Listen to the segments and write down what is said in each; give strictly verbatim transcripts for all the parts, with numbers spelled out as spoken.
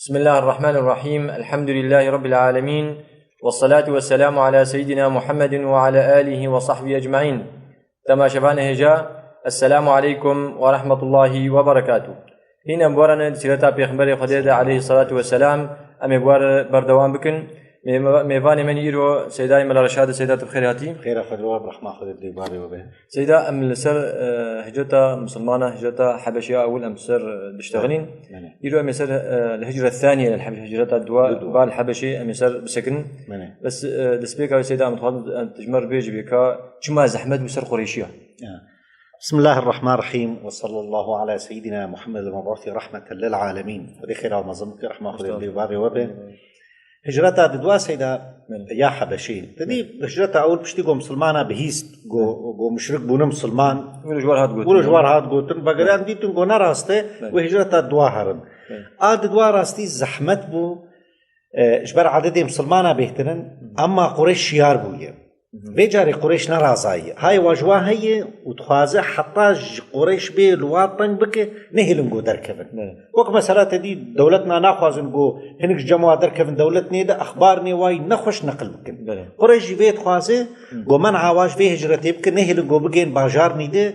بسم الله الرحمن الرحيم. الحمد لله رب العالمين. والصلاة والسلام على سيدنا محمد وعلى آله وصحبه أجمعين. Temaşevanê hêja, Esselamu aleykum ve rahmetullahi ve berekatuh. Hîn em bi we re ne di sîreta Pêxemberê Xwedê de aleyhissalatu vesselam, em ê bi we re berdewam bikin. Mêva-, mêvanê me îro Seydayê Mela Reşad e. Seyda, tu bi xêr hatî. Xêra Xwedê we, rehma Xwedê bi dê barê we be. Seyda, em li ser, e, hicreta misilmana, hicreta Hebeşiya ewil em ser, e, diştexilîn. Belê. Îro em ê ser, e, li hicret thaniye, li heb-, hicreta dua, Dua. ba li Hebeşê em ê ser bisekinin. Belê. Bes, e, destpêka wê Seyda, em dixwazin, e, tu ji me re bêjî bê ka çima zehmet bû ser Qureyşiya? Ya. بسم الله الرحمن الرحيم، وصلى الله على سيدنا محمد المبعوث رحمة للعالمين. Xwedê xêra we mezin bike, rehma Xwedê bi dê barê we be. Hicreta di dua Seyda Belê. ya Hebeşê. Te dî Belê. hicreta ewil piştî ku misilmana bihîst, ku, ku muşrik bûne misilman. Wilo ji war hat gotin. Wilo ji war hat gotin. Vegere em dîtin ku ne rast e, Belê. wê hicreta dua herin. Belê. A di dua rastî zehmet bû, e, ji ber ededê misilmana bêhtir in, Hı. emma Qureyş şiyar bûye. Hı hı. Vê carê Qureyş nerazayî. Hayê wa ji wa heye û dixwaze heta ji Qureyş bê li wa teng bike, nehêlin ku derkevin. Belê. Wek mesela te dî dewletna naxwazin ku hinek ji cem wa derkevin, dewlet nêde, exbarnê wa yî nexweş neqil bikin. Belê. Qureyş jî vê dixwaze Hı. ku men'a wa ji vê hicretê bike, nehêlin ku bigên bajarnî de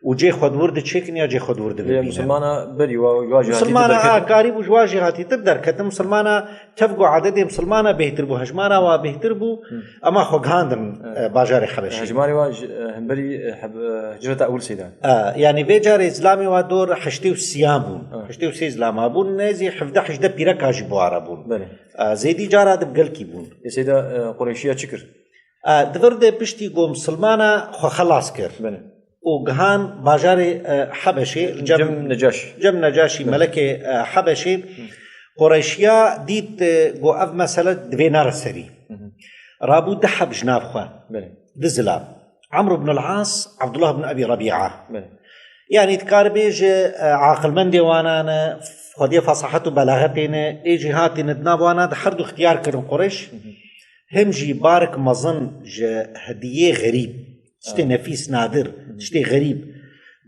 û cê xwe di wir de çêkin ya cê xwe di wir de Lê bibînin. Musulmana berî wa, wa jî hatî Musulmana derketin. a karî bû ji wa jî hatîtir derketin. Musulmana tev ku ededê Musulmana bêhtir bû, hejmara wa bêhtir bû, Hı. ema xwe gihandin, Evet. e, bajarê Hebeşê. Hejmarê wa ji, e, hemberî, e, heb-, e, hicreta ewil Seyda. E, yanî vê carê zilamê wa dor heştê û sê bûn. Evet. Heştê û sê zilama bûn, nêzî hevdeh hejdeh pîreka jî bi wa re bûn. Belê. E, zêdî cara di bi gelkî bûn. Ê Seyda, e, Qureyşiya çi kir? E, di vir de piştî ku misilmana xwe xelas kir Belê. û gihan bajarê, e, Hebeşê, Cem, Cem Necaş. Cem Necaşî, Belê. melekê, e, Hebeşê, Qureyşiya dît, e, ku ev mesele divê nere serî. Hı hı. Rabû du heb ji nav xwe. Belê. Du zilam. Amr ibn al-As, Abdullah ibn Ebî Rebîa. Belê. Yanî dikare bêje, e, aqilmendê wana ne, xwediyê fesahet û belaxetê ne, ê jî hatîne di nav wana de her du ixtiyar kirin Qureyş. Hı hı. Him jî barik mezin ji hediyê xerîb, tiştê Ha. nefîs nadir, Hı hı. tiştê xerîb,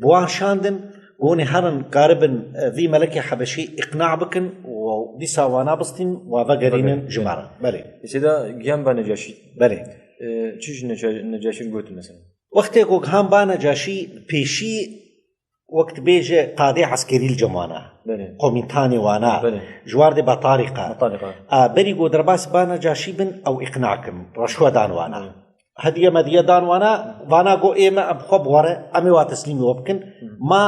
bi wan şandin, gonê herin karibin, e, vî melekê Hebeşî îqna bikin û dîsa wana bistîn, wa vegerînin Vegerînin. ji me re. Belê. Ê Seyda, giyan ba Necaşî. Belê. E, çi ji Neca-, Necaşî re gotin mesela? Wextê ku gihan ba Necaşî, pêşî wek dibêje qadê eskerî li cem wana. Belê. Komîtanê wana. Belê. Ji war dê Batariqa. Batariqa. A, berî ku derbas ba Necaşî bin, ew îqna kin. Reşwe dan wana. Belê. Hediye mediye dan wana, vana ku ê me em xwe bi we re, em ê wa teslîmî we bikin. Hı. Ma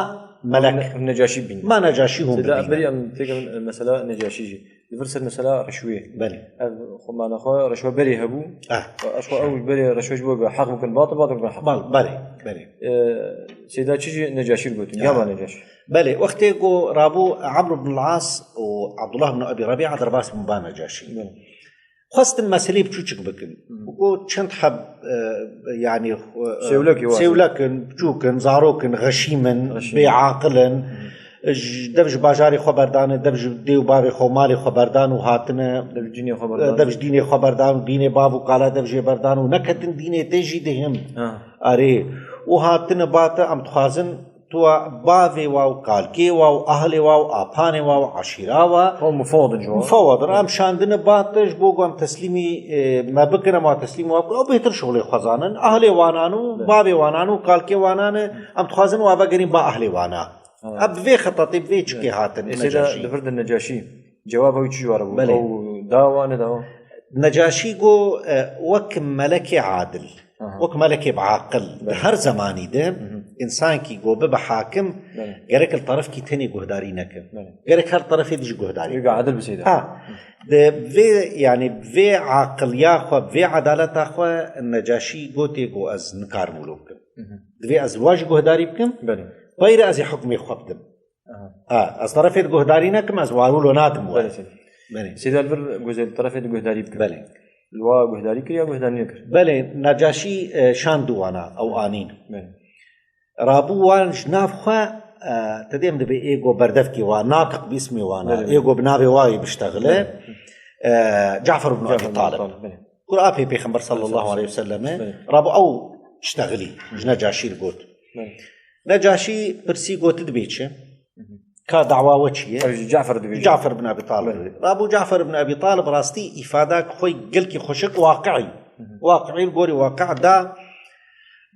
melek. Ne-, Necaşî bîn. Ma Necaşî hûn Seyda, bibînin. berî em têkevin, e, mesela Necaşî jî. Li vir ser mesela reşwê. Belê. Ev xwe mana xwe reşwe berê hebû. Ah. Ev xwe ew berê reşwe ji bo be heq bikin, batil, batil bikin heq. Bal-, belê, belê. Ee, Seyda çi jî Necaşî gotin, Ah. ya ba Necaşî. Belê, wextê ku rabû Amr ibn al-As û Abdullah ibn Ebî Rebîa derbas bûn ba Necaşî. Belê. Xwestin meselê biçûçik bikin. Hmm. Ku çend heb, e, yanî, e, Sêwlekî wa. sêwlek in, biçûk in, zarok in, xeşîm in, Xeşîm. bêaqil in. Hmm. Ji, dev ji bajarê xwe berdane, dev ji dê û bavê xwe û malê xwe berdan û hatine, Dev ji dînê xwe berdan. dev ji dînê xwe berdan û dînê bav û kala dev jê berdan û neketin dînê te jî dihim. Ha. Erê. Û hatine bate, em dixwazin tu wa bavê wa û kalkê wa û ahlê wa û apanê wa û eşîra wa Ew mufawad in ji wan. mufawad in. Em şandine bate ji bo ku em teslîmî, e, me bikin, em wa teslîm wa bikin. Ew bêhtir şixulê xwe zanin. Ahlê wanan û Be. bavê wanan û kalkê wanan e. Em dixwazin wa vegerîn ba ahlê wana. Ha. Ev bi vê xetatê, bi vê çikê hatin, Ê Seyda, Necaşî. li vir de Necaşî cewaba wî çi ji wa re bû? Belê. Ew da wa, neda wa? Necaşî got, e, wek melekê adil, Aha. wek melekê bi aqil, di Belê. her zemanî de Hı hı. însankî got bibe hakim, Belê. gerek li terefkî tenê guhdarî neke. Belê. Gerek her terefê dijî guhdarî. Wî adil bi Seyda. Ha. Di vê, yanî vê aqiliya xwe, vê edaleta xwe Necaşî gotê got ez nikarim wilo bikim. Hı hı. Divê ez li wa jî guhdarî bikim. Belê. Xweyre ez ê hukmê xwe bidim. Aha. Ha, ez terefê guhdarî nekim, ez wa wilo nadim we. Belê, Seyda. Belê. Seyda li vir guzel terefê guhdarî bikim. Belê. Li wa guhdarî kir ya guhdarî nekir? Belê, Necaşî, e, şand wana, ew anîn. Belê. Rabû wan ji nav xwe, e, te dêm dibe ê go berdevkê wa, Natiq bi îsmê wana, Belê, belê. ê go bi navê wa yê biştexile, Belê. e, Cafer ibn Cafer Ebî ibn Talib. Talib, belê. Kur apê Pêxember sallallahu aleyhi ve selleme, Belê. rabû ew ştexilî, ji Necaşî re got. Belê. Necaşî pirsî got, tu dibê çi? Hı hı. Ka dawa we çi ye? Ev ji Cafer dibêje. Cafer bin Ebî Talib. Belê. Rabû Cafer bin Ebî Talib rastî îfadak xwe gelkî xweşik waqi'î. Waqi'î li gorî waqi' da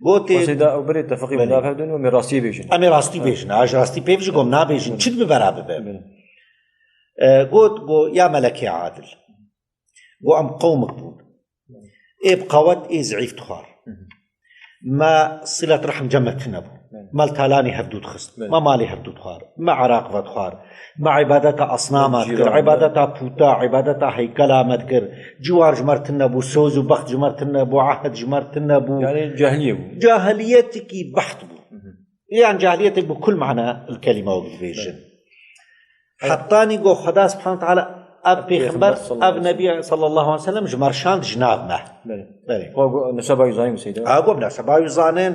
gotê Xwesê da ew berê tefeqî Belê. Bûn, da hevdin û me rastiyê bêjin. Em ê rastî bêjin. Aj rastî pê bijî gom nabêjin. Çi dibe bera bibe? Belê. E, got, go, ya melekê adil. Go em qewmek bûn. Ê bi qewet, ê zeîf dixwar. Me silet rehm cem me tune bû. Me li talanê hevdû dixist. Me malê hevdû dixwar. Me eraq vedixwar. Me îbadeta asnama dikir, îbadeta pûta, îbadeta heykela me dikir. Ciwar ji me re tune bû, soz û bext ji me re tune bû, ehd ji me re tune bû. Yani cahiliye bû. Cahiliyetekî beht bû. Yan cahiliyetek bi kul mana el kelîme wek dibêjin. Hetanî go Xweda Subhanahu Teala ev pêxember, ev Nebî sallallahu aleyhi ve sellem ji me re şand ji nav me. Belê. Belê. Xwe go, neseba wî zanîn Seyda? Ha, go, neseba wî zanin,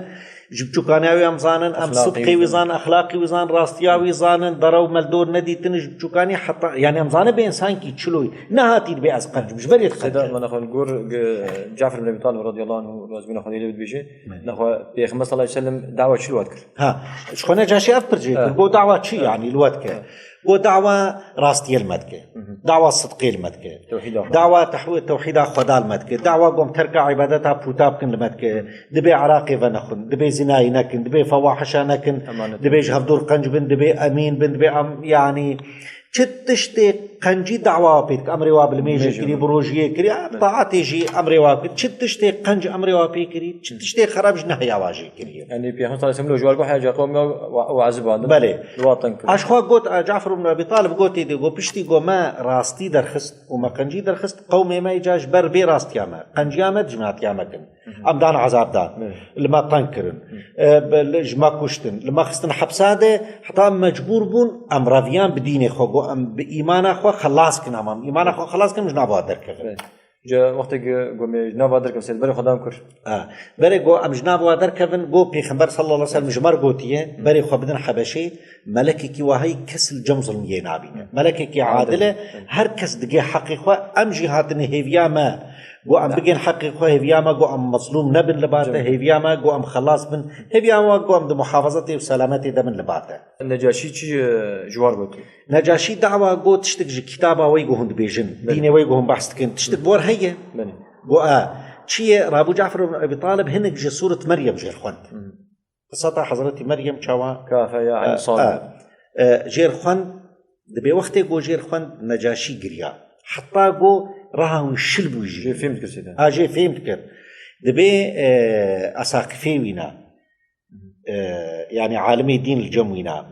ji biçûkaniya wî em zanin, em Exlaqê sidqê wî wî zanin, exlaqê wî zanin, rastiya wî zanin, derew me li dor nedîtin, ji biçûkanî heta, yani em zanin bê însankî çiloyî, nehatî dibê ez qenc bim, ji berê Seyda, dixencim. Me nexwe gor, ge-, Cafer bin Ebî Talib radiyallahu anhu, razî bûna Xwedê lê bid bêje, nexwe Pêxember sallallahu aleyhi ve sellem dawa çi li we dikir? Ha, ji xwe Necaşî ev pircê kir, go dawa çi yani li we dike? Go dawa rastiyê li me dike. Dawa sidqê li me dike. Tewhîda xwe. Dawa tehwî-, tewhîda Xweda li me dike. Dawa gom terka îbadeta pûta bikin li me dike. Dibê eraqê venexwin, dibê zinayî nekin, dibê fewahişa nekin, Emanet. Dibê ji hevdûr qenc bin, dibê emîn bin, dibê em, yani çi tiştê qencî dawa pê dike. Emrê wa bi limêjê kirî, bi rojiyê kirî, taetê jî emrê wa kirî. Çi tiştê qenc emrê wa pê kirî, çi tiştê xerab ji nehya wa jî kirî. Yani Pêxember sallallahu aleyhi ve sellem ji war got, "Heya qewm ya wa, wa ezibandin." Belê. Li wa teng kir. Aş xwe got, e, Cafer ibn Ebî Talib gotê de, got, piştî got me rastî derxist û me qencî derxist, qewmê me îca ji ber bê rastiya me, qenciya me dijminatiya me kin. Em dan ezab dan. Belê. Li me teng kirin. E, be-, li, ji me kuştin. Li me xistin hepsa de, heta em mecbûr bûn, em reviyan bi dînê xwe, got, em bi îmana xwe xelas kin, em, em îmana xwe xelas kin, em ji nav wa derkevin. Belê. Ji wextê ku, ku me ji nav wa derkevin, sê berê xwe dan kur. Ha. Berê ku em ji nav wa derkevin, ku Pêxember sallallahu aleyhi ve sellem ji me re gotiye, berê xwe bidin Hebeşê, melekekî wa heye kes li cem zulmiyê nabîne. Melekekî adil e, her kes digê heqê xwe, em jî hatine hêviya me, ku em bigên heqê xwe, hêviya me, ku em mezlûm nebin li ba te, hêviya me, ku em xelas bin, hêviya me, ku em di muhafazetê û selametê de bin li ba te. Necaşî çi, e, ji war gotiye? Necaşî dawa got tiştek ji kitaba wê ku hûn dibêjin, Belê. Dînê wê ku hûn behs dikin, tiştek bi we re heye. Belê. Got, a, çi ye? Rabû Cafer ibn Ebî Talib hinek ji Sûret Meryem jê re xwend. Qiseta Hezretî Meryem çawa? Kafe ya, e, Eyn Sad. E, e, jê re xwend, dibê wextê ku jê re xwend Necaşî giriya. Heta ku reha wî şil bû jî. Jê fêm dikir sêde. Ha, jê fêm dikir. Dibê, e, esaqifê wîna. E, yani alimê dîn li cem wîna.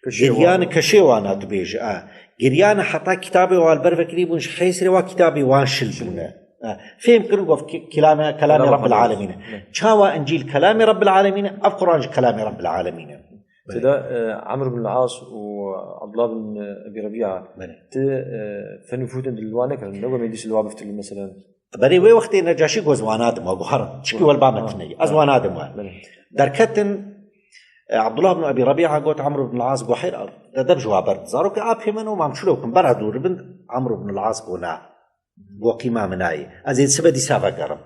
Keşê Giriyane wan. Keşê wana dibêje, a. Giriyane heta kitabê wan li ber vekirî bûn, ji hêsrê wa kitabê wan şil bûne. A. Fêm kirin, gof ki-, kilame, kelamê Kelamê Rabbil Xwedê. Alemîn e. Ne. Çawa Încîl kelamê Rabbil Alemîn e, ev Quran jî kelamê Rabbil Alemîn e. Tida, e, Amr bin Al-As û Abdullah bin, e, Ebî Rebîa, Belê. Ti, e, fen û fûtin dil wan nekirin, ne gomê dîs li wa biftilin mesela. Berê wê wextê Necaşî got, "Ez wana dim, ego herin. Çikî wel ba me tune ye. Ez wana dim we." Belê. Derketin, e, Abdullah bin Ebî Rebîa got, Amr bin Al-As got, "Heyr, de deb ji wa ber. Zarokê apê min û mam çilo kim, bera dûr bin." Amr bin Al-As got, "Na. Got qîma min nayê. Ez ê sibe dîsa vegerim.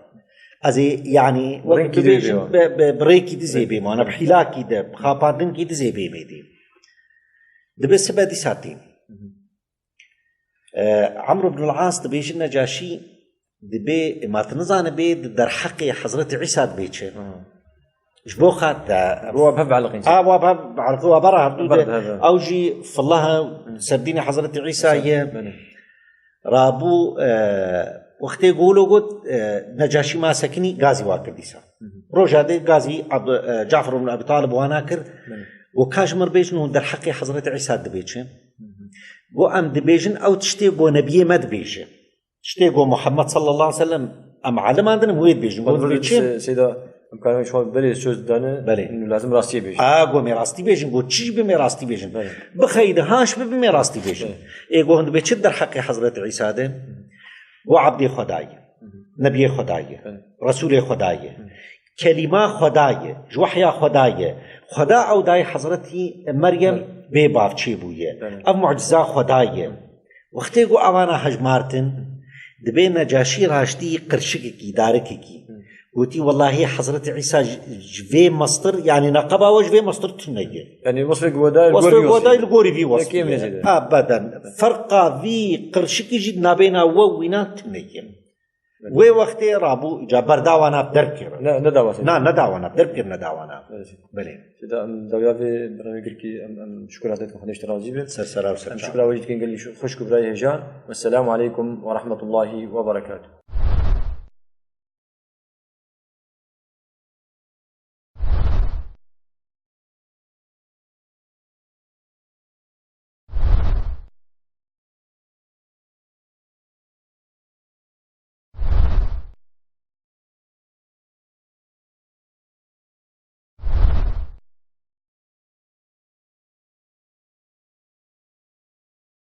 Ez ê, yani, wek Rengkî dibêjin, dibê wa. Bi, bi, bi rêkî dizê bêm wana, bi hîlakî de, bi xapandinkî dizê bêm êdî." Dibe sibe dîsa tîn. E, Amr ibn al-As dibêjin Necaşî, dibê, ma tu nizanibê, di derheqê Hezretî Îsa dibê çi? Hı. Ji bo xat de. Wa bi hev bieliqîn. A, wa bi hev bieliqîn, wa bera hevdû de. Bera hevdû. Ew jî fillaha Hı. serdînê Hezretî Îsa Îsa, ye. Belê. Rabû, e, wextê golo got, e, Necaşî ma sekinî, gazî wa kir dîsa. Hı hı. Roja de gazî Abd-, e, Cafer ibn Ebî Talib wana kir. Belê. Got, ka ji min re bêjin hûn derheqê Hezretî Îsa dibê çi? Hı hı. Got, em dibêjin ew tiştê got nebiyê me dibêje. Tiştê got Muhammed sallallahu aleyhi ve sellem, em aliman din, em wê dibêjin. Got, Got dibê çi? Se-, Seyda, em karin şima berê söz dane, Belê. Lazim rastiyê bêjin. A, got me rastî bêjin, got çi jî be me rastî bêjin. Belê. Bixeyde haş be, be me rastî bêjin. Belê. Ê got hûn dibê çi derheqê Hezretî Îsa de? Got Abdê Xwedayê. Hı hı. Nebiyê Xwedayê. Belê. Resûlê Xwedayê. Hı. Kelîma Xwedayê. Ji wehya Xwedayê. Xweda ew dayê Hezretî Meryem Belê. Bê bavçê bûye. Belê. Ev muciza Xwedayê. Hı. Wextê ku evana hejmartin, dibê Necaşî raştî qirşikekî, darikekî. Hı. Gotî, wellahî Hezretî Îsa ji, ji vê mestir, yanî neqeba we ji vê mestir tune ye. Yanî wasfê goda Wasfê gorî goda wasfê. li gorî vî Yekê min wasfê. zêde. Ebeden. Ferqa vî qirşikî jî nabêna we wîna tune ye. Wê wextê rabû, ca berdawa nav derkir. Ne, ne dawa sê. Na, nedawa nav derkir, nedawa nav. Evet. Belê. Sida em dawiya vê bernameya girkî em, em şukura te xweş te razî bin. Ser sera û ser Em çava. şukura wê dikin gelî xweş ku birayê hêja. Wesselamu aleykum ve rahmetullahi ve berekatuh.